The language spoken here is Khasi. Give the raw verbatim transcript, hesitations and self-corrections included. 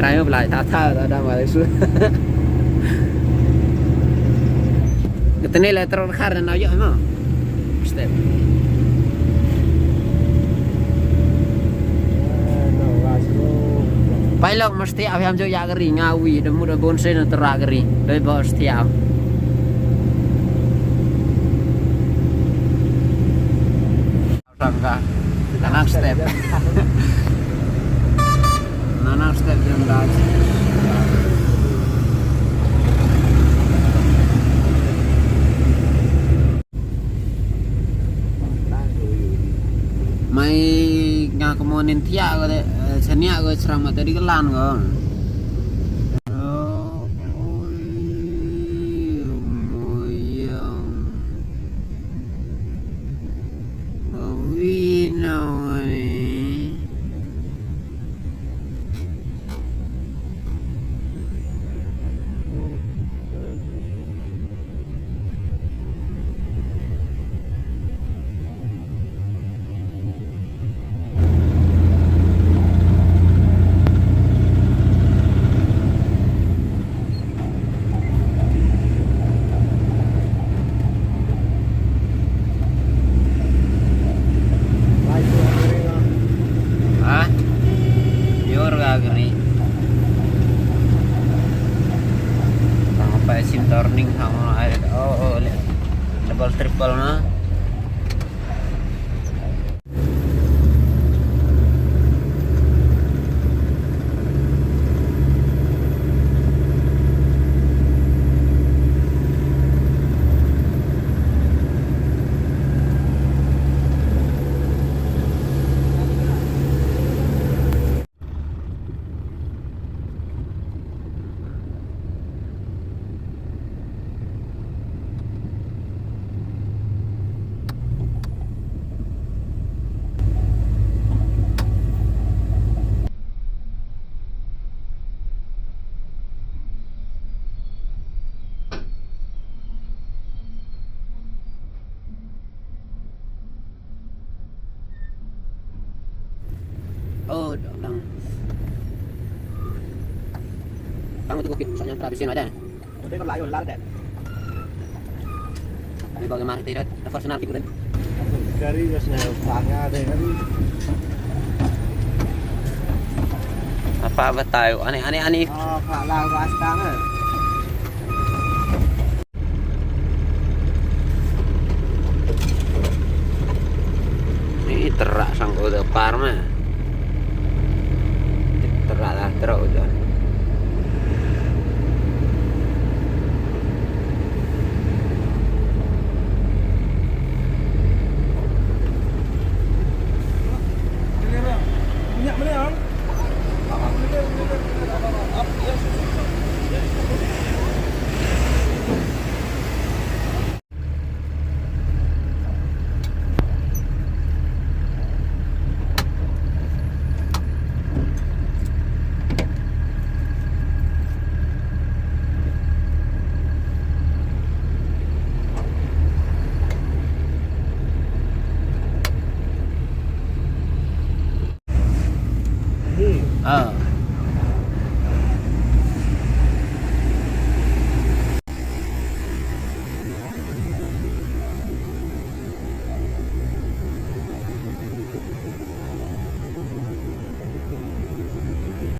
Trai ma blai ta ta ta da ma su. Katne le trok khar na yo ma. Step. Pailok mesti abiam jo ya gari ngawi demu da bon sen terak gari. Doi bos tiap. Tangka. Nanang step. Nanang step yang dah. Mai nga kemonin tiak ko de, eh, seniak ko serang mata di kelan ko. Ha? Yor ga gari. Tang apa sim turning hang ai. Oh, oh, le. Double triple na. Oh, dang. Tang tu kit, soalnya tradisi ada. Ini bagaimana tidak? Profesional gitu kan? Dari biasanya tanya deh kan. Apa betai? Aneh, aneh, aneh. Oh, Pak Lau Bastang. Ni terak sangko de par ma. Terak lah, terak ujan. Ah,